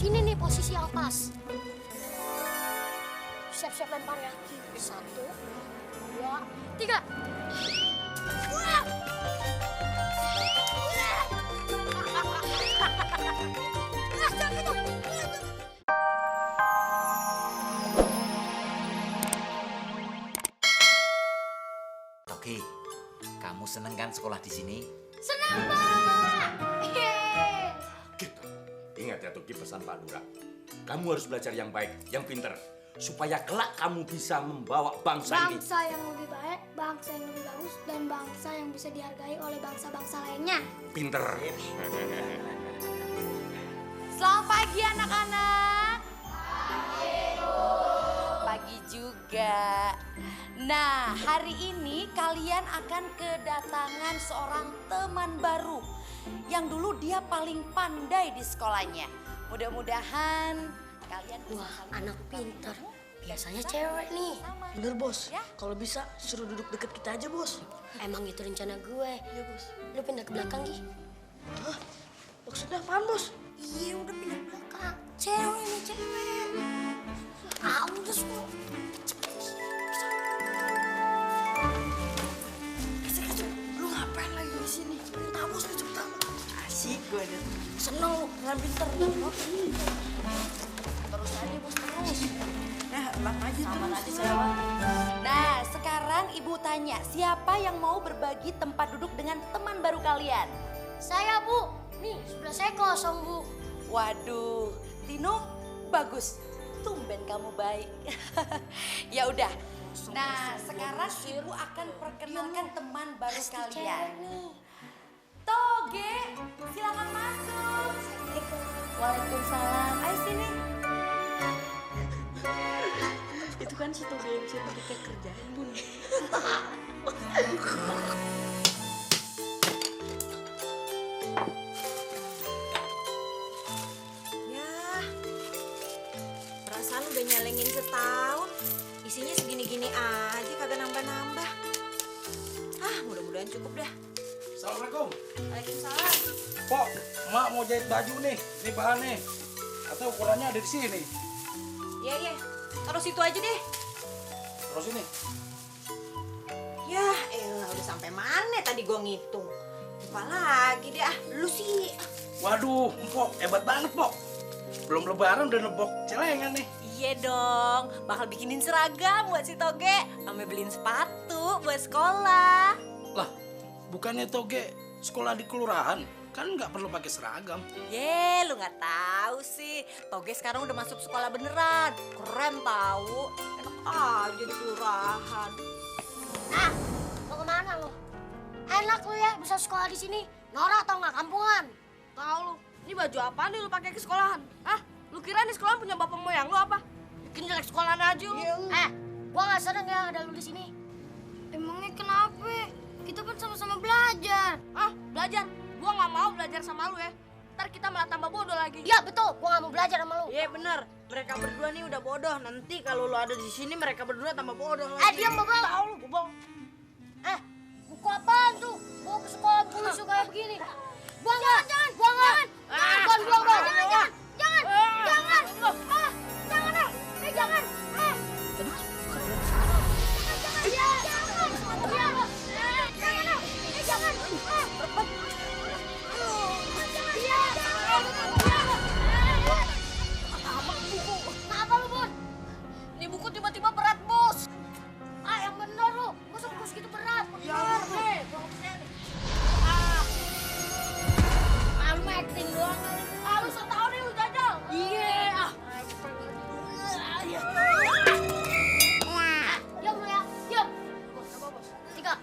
Sini nih posisi yang pas. Siap-siap lempar ya. 1, 2, 3. Wah! Toge, kamu seneng kan sekolah di sini? Senang, Pak! Gitu. Ingat ya Togi pesan Pak Lurah. Kamu harus belajar yang baik, yang pinter. Supaya kelak kamu bisa membawa bangsa ini. Bangsa yang lebih baik, bangsa yang lebih bagus, dan bangsa yang bisa dihargai oleh bangsa-bangsa lainnya. Pinter. Selamat pagi anak-anak. Pagi juga. Nah, hari ini kalian akan kedatangan seorang teman baru yang dulu dia paling pandai di sekolahnya. Mudah-mudahan kalian bisa saling Anak pintar. Biasanya cewek nih. Bener bos, Ya. kalau bisa suruh duduk deket kita aja bos. Emang itu rencana gue. Iya bos. Lu pindah ke belakang, Gi. Hah? Maksudnya apaan bos? Iya, udah pindah ke belakang. Cewek nih, cewek. Ah, udah semua. Lu ngapain lagi di sini? Cepetan bos, cepetan. Asik gue ada. Seneng lu, kalian pinter. terus aja bos terus. Bang aja Sama aja saya. Nah, sekarang ibu tanya, siapa yang mau berbagi tempat duduk dengan teman baru kalian? Saya, Bu. Nih, sebelah saya kosong, Bu. Waduh, Tino, bagus. Tumben kamu baik. Ya udah. Nah, sekarang ibu akan perkenalkan teman baru kalian. Toge, silakan masuk. Waalaikumsalam. Ayo sini. Itu kan si Toge yang bisa kita kerjain bun. Ya, perasaan udah nyalengin setahun. Isinya segini-gini aja kagak nambah-nambah. Ah, mudah-mudahan cukup dah. Assalamualaikum. Waalaikumsalam. Pok, Mak mau jahit baju nih. Ini bahannya. Atau ukurannya ada di sini. Iya, iya. Taruh situ aja deh. Terus ini. Ya, elah udah sampai mana tadi gua ngitung. Lupa lagi deh ah. Lu sih. Waduh, Pok, hebat banget, Pok. Belum lebaran udah nebok celengan nih. Iya dong, bakal bikinin seragam buat si Toge. Sampai beliin sepatu buat sekolah. Lah, bukannya Toge sekolah di kelurahan? Kan nggak perlu pakai seragam. Ye, lu nggak tahu sih. Toge sekarang udah masuk sekolah beneran. Keren tahu. Enak aja di kelurahan. Nah, mau kemana lo? Enak lu ya bisa sekolah di sini. Norak tau nggak kampungan? Tahu lu, ini baju apa nih lu pakai ke sekolahan? Hah? Lu kira di sekolah punya bapak moyang lu apa? Bikin jelek sekolahan aja lu. Gua nggak seneng ya ada lu di sini. Emangnya kenapa? Kita kan sama-sama belajar. Ah, belajar? Gua nggak mau belajar sama lu ya. Ntar kita malah tambah bodoh lagi. Iya betul, gua nggak mau belajar sama lu. Iya bener, mereka berdua nih udah bodoh. Nanti kalau lu ada di sini mereka berdua tambah bodoh lagi. Diam Bobong. Tahu lu Bobong. Buku apaan tuh? Bawa ke sekolah busuk kayak begini. Buang nggak? Buang nggak? Buang, buang, buang. Jangan. Jangan. Jangan. Jangan. Kenapa lu, Bun? Ini buku tiba-tiba berat, Bos. Yang bener lu. Masa buku segitu berat? Ya, nih. Lu acting doang. Lu setahun nih lu jajal. Iya. Diam lu ya. Diam. Bos, apa bos? 3.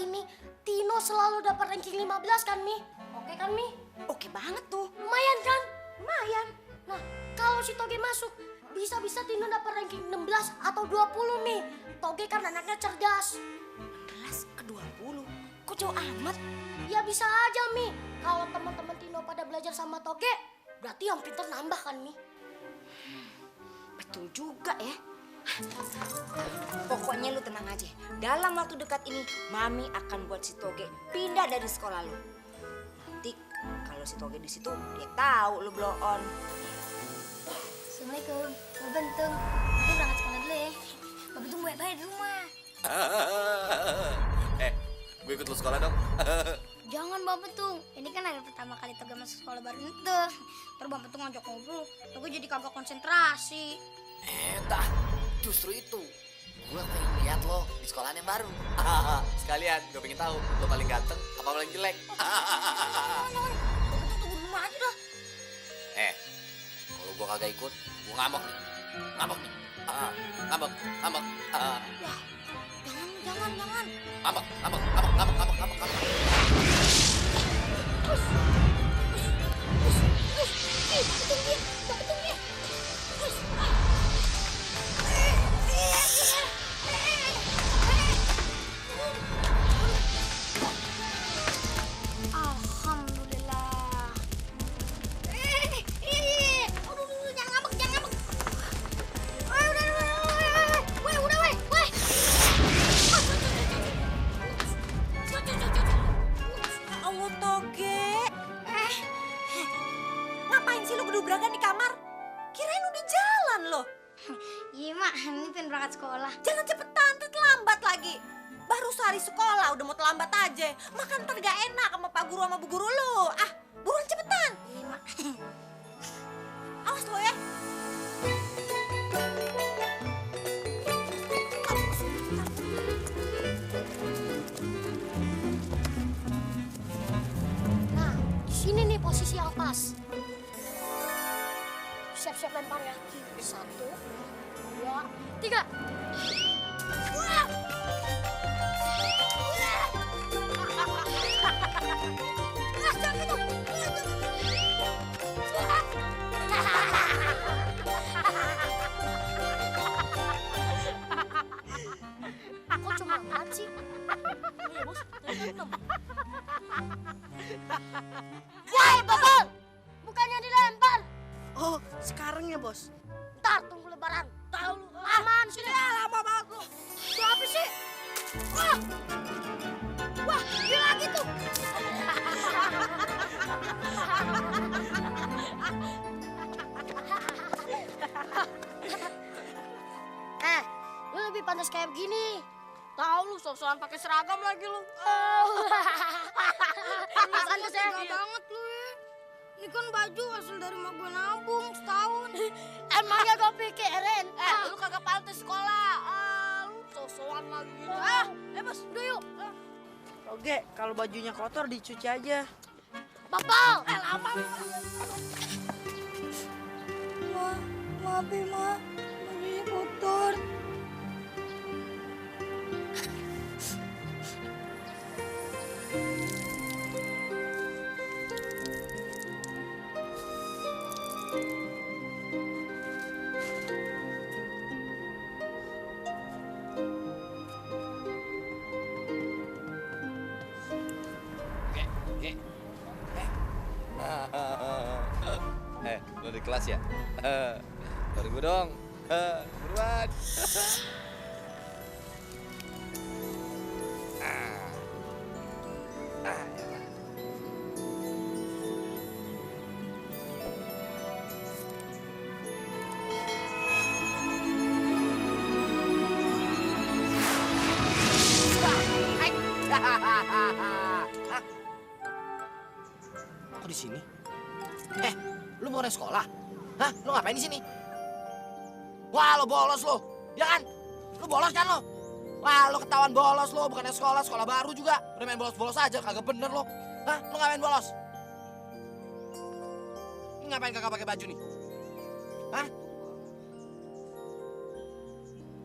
ini Tino selalu dapat ranking 15 kan, Mi? Oke kan, Mi? Oke banget tuh. Lumayan kan? Lumayan. Nah, kalau si Toge masuk, bisa-bisa Tino dapat ranking 16 atau 20, Mi. Toge kan anaknya cerdas. 16 ke 20. Kok jauh amat? Ya bisa aja, Mi. Kalau teman-teman Tino pada belajar sama Toge, berarti yang pintar nambah kan, Mi? Betul juga ya. Pokoknya lu tenang aja. Dalam waktu dekat ini, Mami akan buat si Toge pindah dari sekolah lu. Nanti kalau si Toge di situ, dia tahu lu blow on. Assalamualaikum, Mbak Bentung. Aku berangkat sekolah dulu ya. Mbak Bentung baik-baik di rumah. Gue ikut lu sekolah dong. Jangan Mbak Bentung, ini kan hari pertama kali Toge masuk sekolah baru itu. Terus Mbak Bentung ngajak ngobrol, Toge jadi kagak konsentrasi. Entah, justru itu. Gue pengen lihat lo di sekolahan yang baru. Sekalian, gue pengen tahu lo paling ganteng apa paling jelek. Jangan, Mbak Bentung tunggu di rumah aja dah. Kalau gue kagak ikut, gue ngambek nih. Ngambek nih. Ngambek. Wah, jangan. Ngambek. Alhamdulillah. Aduh, jangan ngambek. Udah, weh. Allah Toge. Ngapain sih lu kedubrakan di kamar? Kirain udah jalan loh. Iya, Mak. Ini pengen berangkat sekolah. Jangan cepetan, ntar terlambat lagi. Baru sehari sekolah udah mau terlambat aja. Makan ntar gak enak sama Pak Guru sama Bu Guru lu. Ah, buruan cepetan. Iya, Mak. Awas lo ya. Nah, di sini nih posisi yang pas. Siap-siap lempar ya. 1, 2, 3. Wah! Jangan gitu. Kok cuma 4 sih? Iya, Bos. Ternyata 6. Woi, Bobol! Bukannya dilempar. Oh, sekarang ya, Bos. Ntar tunggu lebaran. Tahu lu. Aman sini. Ya, lama banget lu. Itu apa sih? Wah! Wah, dia lagi tuh. Lu lebih pantas kayak begini. Tahu lu sok-sokan pakai seragam lagi lu. Pantas ya. Tega banget lu ya. Ini kan baju hasil dari mak gue nabung setahun. Emangnya gue pikirin. Lu kagak pantas sekolah. Lu sok-sokan lagi gitu. Bos, udah yuk. Oke, kalau bajunya kotor dicuci aja. Bapak. Lama. Maaf ya, Ma. Bajunya kotor. Lo di kelas ya? Baru gue dong. Buruan. Kok di sini? Lu bukan sekolah? Hah? Lu ngapain di sini? Wah, lo bolos lo. Ya kan? Lu bolos kan lo? Wah, lo ketahuan bolos lo, bukannya sekolah baru juga. Udah main bolos-bolos aja, kagak bener lo. Hah? Lu ngapain bolos? Ini ngapain kagak pakai baju nih? Hah?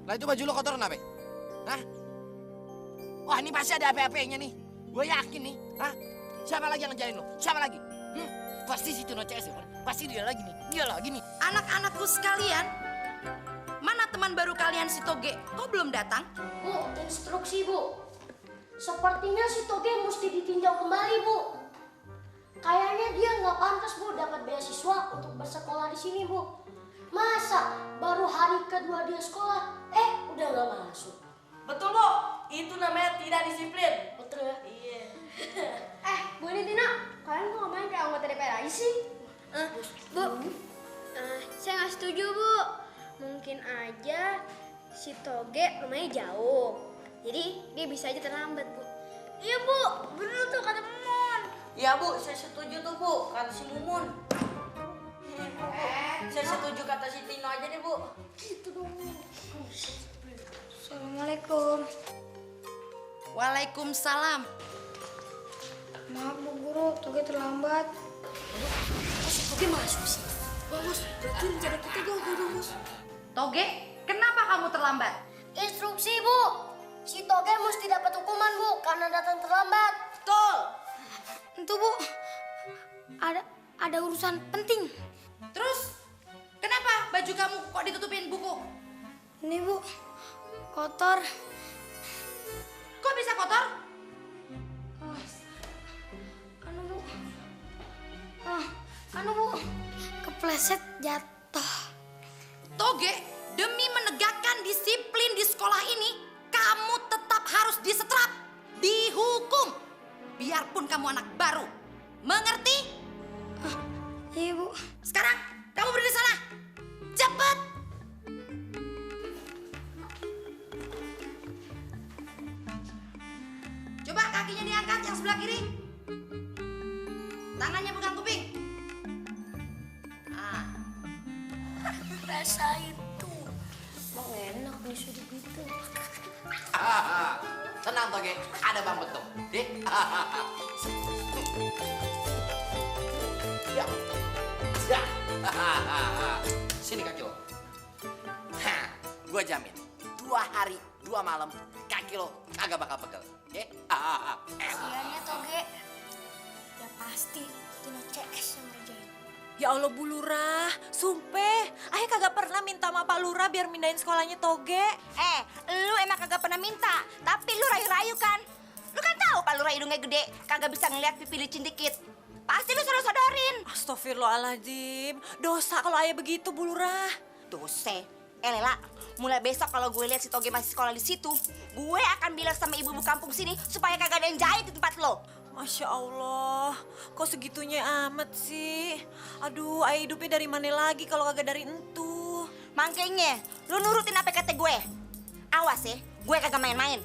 Lah itu baju lo kotor kenapa? Hah? Wah, ini pasti ada apa-apanya nih. Gue yakin nih. Hah? Siapa lagi yang ngejain lo? Siapa lagi? Pasti si Tino CS, kan? Pasti dia lagi nih. Dia lagi nih. Anak-anakku sekalian, mana teman baru kalian si Toge? Kok belum datang? Bu, instruksi Bu. Sepertinya si Toge mesti ditinjau kembali Bu. Kayaknya dia nggak pantas Bu dapat beasiswa untuk bersekolah di sini Bu. Masa baru hari kedua dia sekolah, udah nggak masuk. Betul, Bu. Itu namanya tidak disiplin. Betul ya? Iya. Bu ini Tina, kalian kok main kayak anggota DPR aja sih? Bu, saya nggak setuju Bu. Mungkin aja si Toge rumahnya jauh, jadi dia bisa aja terlambat Bu. Iya Bu, bener tuh kata Mumun. Iya, Bu. Saya setuju tuh, Bu. Kata si Mumun. Saya setuju kata si Tino aja deh, Bu. Gitu dong. Assalamualaikum. Waalaikumsalam. Maaf Bu Guru, Toge terlambat. Toge masuk sih. Bagus, berarti rencana kita gagal dong, Bos. Toge, kenapa kamu terlambat? Instruksi Bu, si Toge mesti dapat hukuman Bu karena datang terlambat. Betul. Itu Bu, ada urusan penting. Terus, kenapa baju kamu kok ditutupin buku? Ini Bu, kotor. Kok bisa kotor? Anu Bu, kepleset jatuh. Toge, demi menegakkan disiplin di sekolah ini, kamu tetap harus disetrap, dihukum. Biarpun kamu anak baru. Mengerti? Iya Bu. Sekarang, kamu berdiri sana. Cepat. Coba kakinya diangkat yang sebelah kiri. Tangannya pegang kuping. Rasain tuh. Bang enak disuruh gitu. Tenang Toge, ada Bang Betung. Ya. Ya. Sini kaki lo. Gua jamin 2 hari 2 malam kaki lo kagak bakal pegel. Oke? Kasiannya Toge. Ya pasti Tino CS yang ngerjain. Ya Allah Bu Lurah, sumpah, Ayah kagak pernah minta sama Pak Lurah biar mindahin sekolahnya Toge. Lu emang kagak pernah minta, tapi lu rayu-rayu kan? Lu kan tahu Pak Lurah hidungnya gede, kagak bisa ngeliat pipi licin dikit. Pasti lu selalu sodorin. Astagfirullahaladzim, dosa kalau Ayah begitu Bu Lurah. Dosa. Lela, mulai besok kalau gue lihat si Toge masih sekolah di situ, gue akan bilang sama ibu-ibu kampung sini supaya kagak ada yang jahit di tempat lo. Masya Allah, kok segitunya amat sih? Aduh, Ayah hidupnya dari mana lagi kalau kagak dari entu? Makanya, lu nurutin apa kata gue. Awas ya, gue kagak main-main.